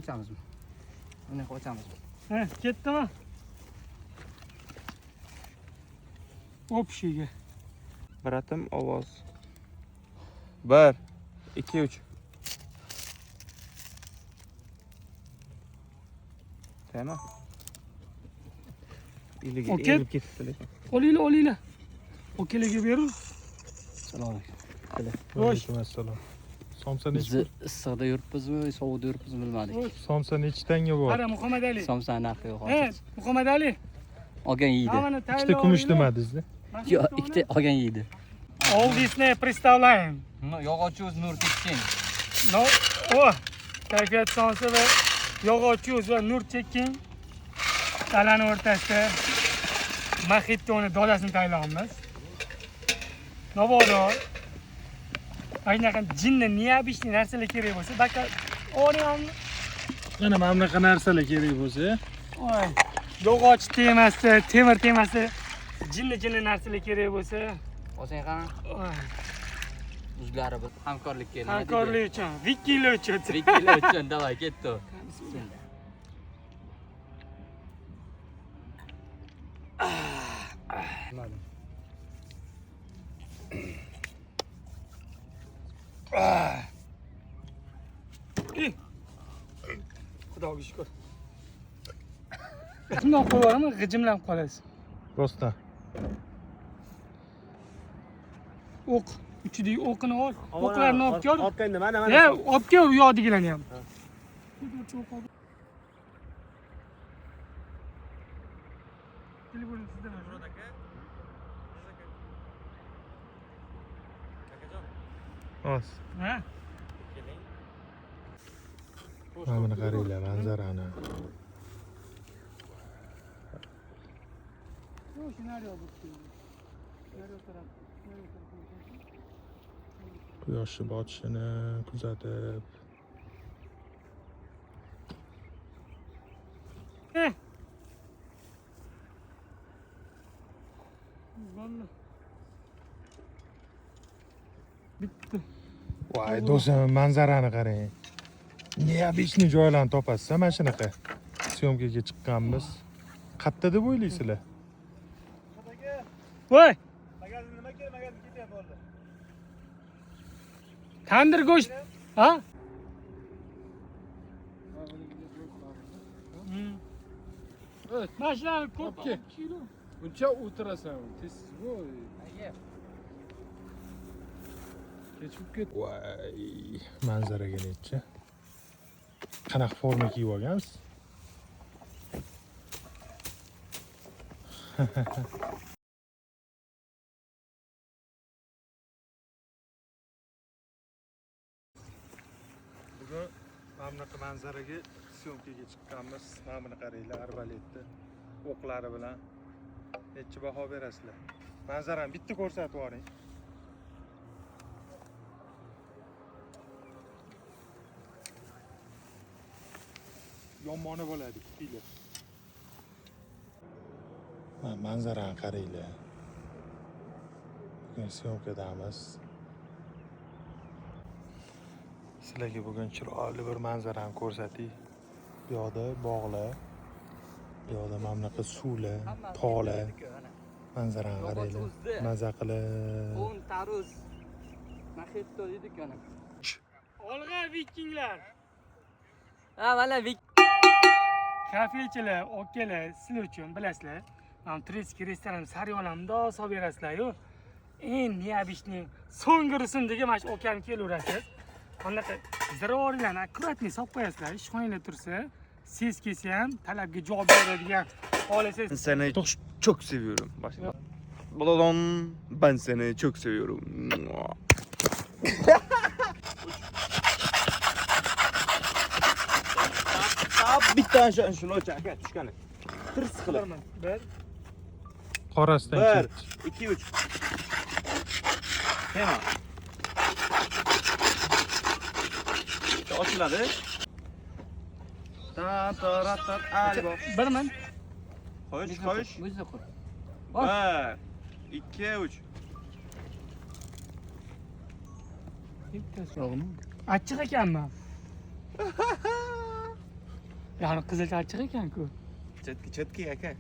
Ochamizmi? Bunaqa ochamizmi? Ha, ketdimi? Общийga. Bratim ovoz. 1 2 3. Tema. Iliga Okey. erib ketibdi lekin. Olinglar, olinglar. Okalarga berib. Assalomu alaykum. Xo'sh. Alaykum assalom. Somsa nechi Bizni issiqda yuribmizmi, sovuqda yuribmizmi bilmadik. Somsa nechi tanga bor? Qara Muhammad Ali. Somsa narxi yo'q He, hozir. Muhammad Ali. Olgan yeydi. Hammani Ikkita tayyorlab kumush olinglar. demadingiz-da. Yo'q, ikkita olgan yeydi. All Disney представляем. Yog'och o'z nur tekking. No, o, kayfiyat somsa va yog'och yuz va nur chekking. Dalani o'rtasida Mahitoni dodasini tayyorlaymiz. Mabodo aynaqa jinni необычный narsalar kerak bo'lsa, baka oling. Mana mana bunaqa narsalar kerak bo'lsa, Oy, yog'och temasi, temir temasi, jinni jinni narsalar kerak bo'lsa, Olsang qani? oy, Uzlari bir hamkorlikka nima deydi? hamkorlik uchun, vikinglar uchun. Vikinglar uchun, давай, ketdi. Bismillah. Ih. Xudoga shukur. Shundoq qo'yib yuboraman, g'ijimlanib qolasiz. Rostdan. O'q, uchidagi o'qini ol. O'qlarni olib kel. Orqangda mana mana. E, olib kel u yoqdagilarni ham. Telefonim sizda mi? Oz. Ha? Mana buni qaranglar manzarani. Yo'q, shu naryoq bo'lib ketdi. Naryoq taraf. Naryoq taraf. Quyoshni botishini kuzatib. Eh. Bo'ldi. Bitti. Voy do'stim, manzarani qarang. Необычный joylarni topasiz, mana shunaqa. Съёмка ga chiqqanmiz. Qayerda deb o'ylaysizlar? Voy, Magazin nima kerak? Magazin ketyapti hozir. tandir go'sht. Ha? Mana shularni ko'p Okey. kilo. Buncha o'tirasan, tez voy. Kechib ket. Voy, manzaraga nechi. Qanaqa forma kiyib olgansiz? Bugun mana bunaqa manzaraga съёмка ga chiqqanmiz. Mana buni qaranglar, arbaletni o'qlari bilan. Nechi baho berasizlar? Manzarani bitta ko'rsatib yuboring. Yomoni bo'ladi, kutinglar. Mana manzarani qaranglar. Bugun съёмка damiz. Sizlarga bugun chiroyli bir manzarani ko'rsatay. Bu yoqda bog'lar, bu yoqda mana bunaqa suvlar, tog'lar. Manzarani qaranglar. Maza qilib. 10 tarvuz. Maxetto dedik ana. Olg'a vikinglar. Ha, mana vik Kafechilar, okalar, sizlar uchun bilasizlar. Mana турецкий restoran sariyonlar mundoq solib berasizlar-yu. Eng необычный so'nggi rusumdagi mana shu okam kelaverasiz. Anaqa ziravorlarni аккуратный solib qo'yasizlar. Ishxonanglar tursa, ses kelsa ham talabga javob beradigan xohlasangiz Ben seni çok seviyorum. Başla. Balon ben seni çok seviyorum. Mua. Bitta shuni och aka tushgani. Tirs qilib. Bir, Qorasidan Bir, ketdi. ikki, uch. Tema. Ochiladi. Ta ta ra ta ali bor. birman. Qo'yish, qo'yish. O'zi qo'y. Bir, ikki, uch. Bittasi. Yo'qmi? Achchiq ekanmi? Ya'ni qizil chirchiq ekan-ku. Chetki, chetki aka.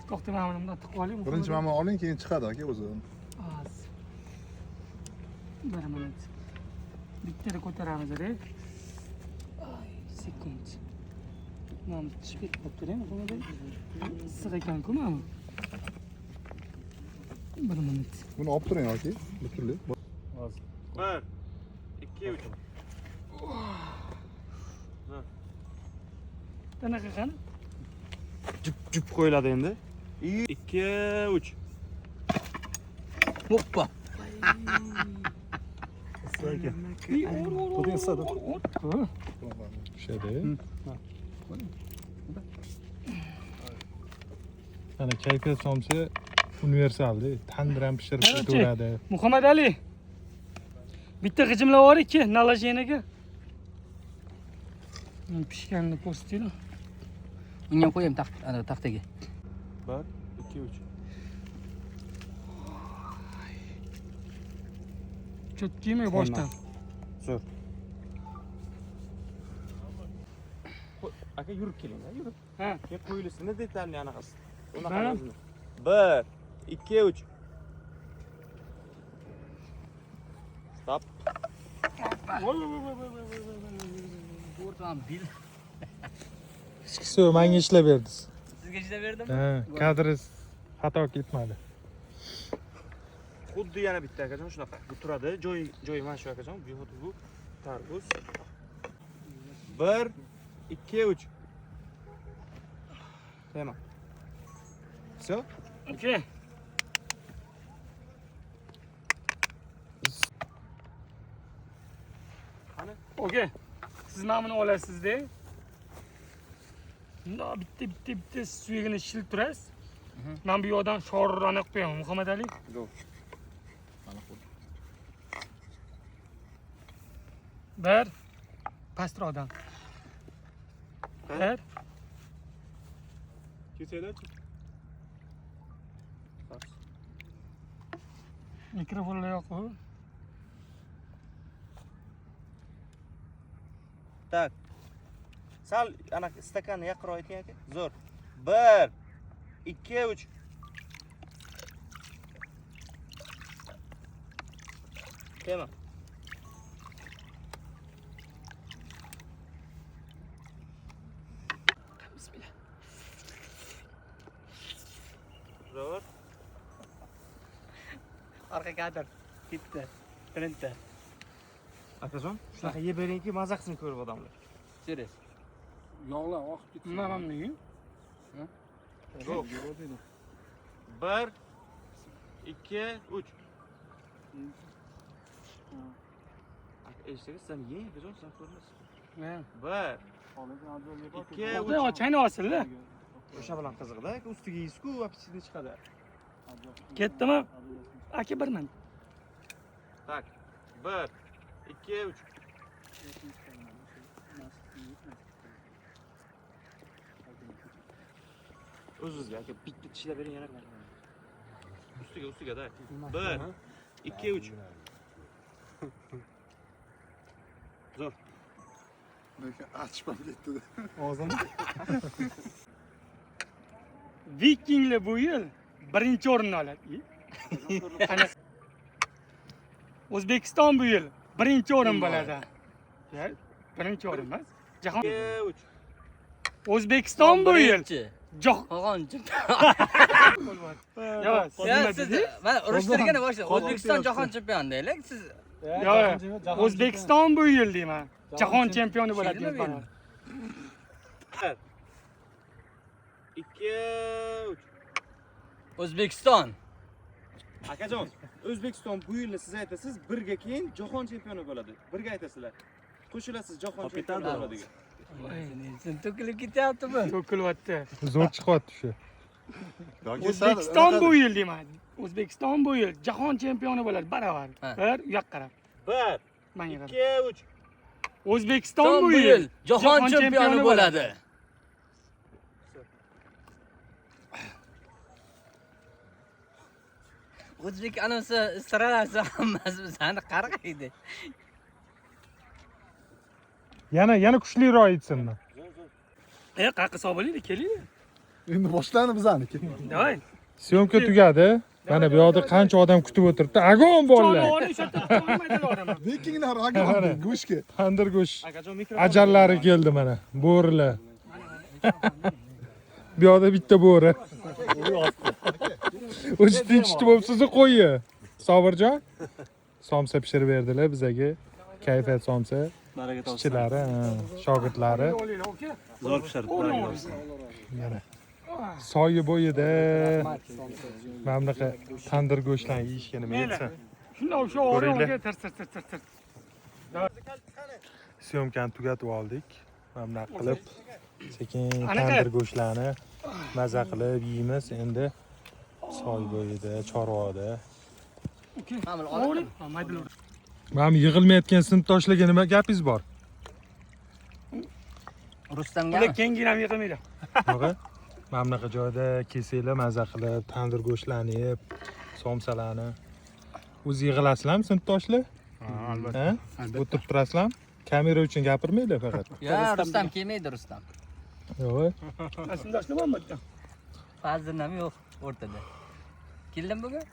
To'xta, mana buni bundoq tiqib oling. Birinchi mana buni oling, keyin chiqadi aka o'zi. Az. Bir minut. Bittada ko'taramiz-da. Ay, sekund. Mana bu tishib ketib turing, buni issiq ekan-ku mana bu. Bir minut. Buni olib turing aka, butunlay. 1 2 3. Qanaqa qani? Jup jup qo'yiladi endi. 2 3. Hoppa. Or, or, or, or, or. Pishadi. Mana kayfiyat somsa universalda, tandir ham pishirib Короче, ketaveradi. Muhammad Ali. Bitta g'ijimlab yuboring, ikki naложениеga. Pishganini ko'rsatinglar. Unga ham qo'yaymi taxt, ana taxtaga. 1 2 3. Cho'tkiymi boshdan? Zo'r. Aka yurib keling, yurib. Ha. Keyin qo'yilishini detalni anaqasi. Unaqa Ha. o'zini. 1 2 3. Stop. Voy, voy, voy, voy, voy, voy, voy, voy. To'rt bil. Все, menga ishlab berdingiz. Sizga ishlab berdim. Ha, kadringiz xato ketmadi. Xuddi yana bitta akajon shunaqa. Bu turadi, joyi joyi mana shu akajon, bu xuddi bu tarvuz. 1 2 3. Tamam. Все? Okey. Qani? Okey. Siz mana buni olasizda. Bundoq bitta bitta bitta suyagini shilib turasiz. Men bu yoqdan shorrani qilib qo'yaman, Muhammad Ali. Go. Bir pastroqdan. Bir. Kesanglarchi. Mikrofonlar yo'q u. Так. Sal ana stakanni yaqinroq ayting aka. Zo'r. 1 2 3. Tamam. Bismillah. Zo'r. Orqa kadr ketdi. Birinchi. Akajon, shunaqa yeb beringki, maza qilsin ko'rib odamlar. Через. Yog'lar oqib ketsin. Nima mana buni? Go. 1 2 3. Aka, eshitdingiz, siz ham yeng, akajon, siz ham ko'rasiz. Ha. 1 2 To'xta, 3. chayni olsinlar. O'sha bilan qiziqda, aka, ustiga yeysiz-ku, appetitni chiqadi. Ketdimi? Aka bir minut. Так. 1 2 3. O'zingizga aka bitta tishlab bering yana. Ustiga, ustiga da. 1 2 3. Zo'r. Lekin achib ham ketdi. Og'zim Vikinglar bu yil birinchi o'rinni oladi. Qanaqa? O'zbekiston bu yil birinchi o'rin bo'ladi. Ya, birinchi o'rin emas. Jahon 2 3. O'zbekiston bu yil Birinchi. jahon Qolgan chempion. Yo'q, siz Ya nima siz dedingiz? mana urishtirgani boshla. O'zbekiston jahon chempioni deylik. Siz Yo'q, O'zbekiston bu yil deyman. Jahon chempioni bo'ladi. Nima deyman. 2 3. O'zbekiston. Akajon, O'zbekiston bu yilni siz aytasiz, birga keyin jahon chempioni bo'ladi. Birga aytasizlar. Qo'shilasiz jahon chempioni bo'ladi. Sen to'kilib ketyaptimi? To'kilyapti. Zo'r chiqyapti shu. O'zbekiston bu yil deyman. O'zbekiston bu yil jahon chempioni bo'ladi baravar. Ha. Bir u yoqqa qarab. 1 Menga qarab. 2 3. O'zbekiston bu yil jahon chempioni bo'ladi. O'zbek anasi stralasi hammasi bizani qarg'aydi. Yana yana kuchliroq aytsinmi? E, qayerqa solib olaylik, kelinglar. Endi boshlandi bizaniki. Давай. Syomka tugadi. Mana bu yoqda qancha odam kutib o'tiribdi. Agon bolalar. Pichoqni oling, o'sha yerda pichoqni maydalayveraman. Vikinglar agon go'shtga. Tandir go'sht Akajon, mikrofon. ajallari keldi mana. Bo'rilar. Bu yoqda bitta bo'ri. O'zi tinchitib bo'libsiz qo'yi. Sobirjon. Somsa pishirib berdilar bizaga. Kayfiyat somsa. Baraka topsin. Ishchilari, ha, shogirdlari. Olinglar, uka. Zo'r pishirdi. Baraka topsin. Mana. Soyi bo'yida mana bunaqa tandir go'shtlarni yeyishga nima yetsin. Shundoq o'sha oling, Ko'ringlar. uka, tir tir tir tir tir. Syomkani tugatib oldik. Mana bunaqa qilib sekin Anaqa. tandir go'shtlarni maza qilib yeymiz endi soy bo'yida, Chorvoqda. Uka. Mana buni Oling, ha, maydalayver. Mana bu yig'ilmayotgan sinfdoshlarga nima gapingiz bor? Rustamga. Ular keyingi ham yig'ilmaydi. Yo'q. Mana bunaqa joyda kelsanglar maza qilib tandir go'shtlarni yeb, somsalarni. O'zi yig'ilasizlarmi sinfdoshlar? Ha, albatta. Ha? O'tirib turasizlarmi? Kamera uchun gapirmanglar faqat. Ya, Rustam kelmaydi Rustam. Yo'q. Sinfdoshlar bormi bitta? Fazliddin ham yo'q o'rtada. Keldim bugun?